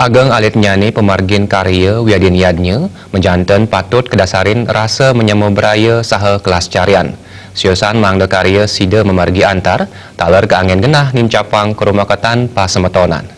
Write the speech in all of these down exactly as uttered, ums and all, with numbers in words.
Ageng alitnyane pamargin karya wiadin yadnya, majanten patut kadasarin rasa manyama braya saha kelascarian. Siusan mangda karya sida mamargi antar, taler kaanggen genah nincapang karumaketan pasemetonan.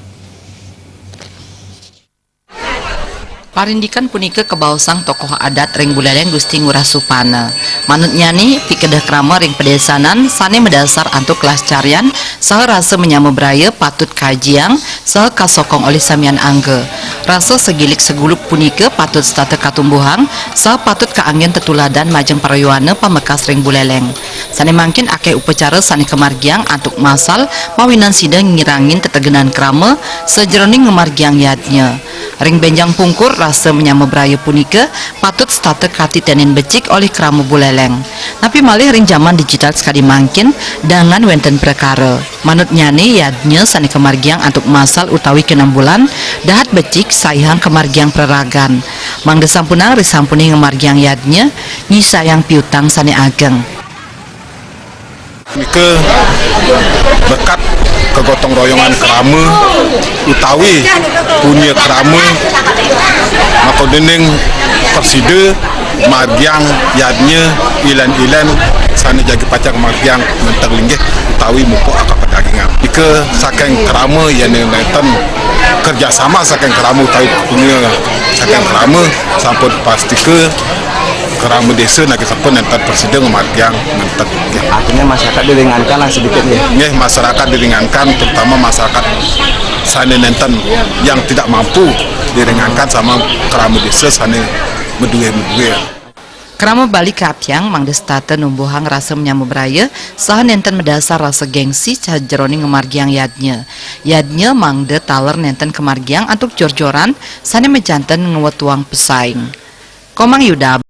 Parindikan punika kabaosang tokoh adat ring Buleleng Gusti Ngurah Supana. Manutnyane, pikedeh krama ring padesanan sane madasar antuk kelascarian saha rasa manyama braya patut kajiang saha kasokong olih samian angga. Rasa sagilik saguluk punika patut setata katumbuhang saha patut kaanggen tetuladan majeng para yowana pamekas ring Buleleng. Sane mangkin akeh upacara sane kamargiang antuk masal mawinan sida ngirangin tetegenan krama sajeroning ngamargiang yadnya. Ring benjang pungkur rasa manyama braya punika patut setata katitenin becik olih krama Buleleng. Napi malih ring jaman digital sakadi mangkin, dangan wenten prakara. Manutnyane yadnya sane kamargiang antuk masal utawi kinem bulan, dahat becik saihang kamargiang praragan. Mangda sampunang risampune ngamargiang yadnya, nyisayang piutang sane ageng. Nika berkat kegotong royongan krama utawi punya krama, maka dening prasida margiang yadnya ilen-ilen sane jagi pacang margiang nenteg linggih utawi mupuk akal perdagingan. Nika saking krama yen nenten kerjasama saking krama utawi punya saking krama sampun pastika krama desa nagih sampun nenten prasida ngamargiang nenteg. Artinya masyarakat diringankan lah sedikit ya. Nggih, masyarakat diringankan, terutama masyarakat sane nenten yang tidak mampu diringankan sama krama desa sane medue-medue. Krama Bali kaaptiang mangda setata numbuhang rasa manyama braya saha nenten madasar rasa gengsi sajeroning ngamargiang yadnya. Yadnya mangda taler nenten kamargiang antuk jor-joran sane majanten ngwetuang pesaing. Komang Yuda.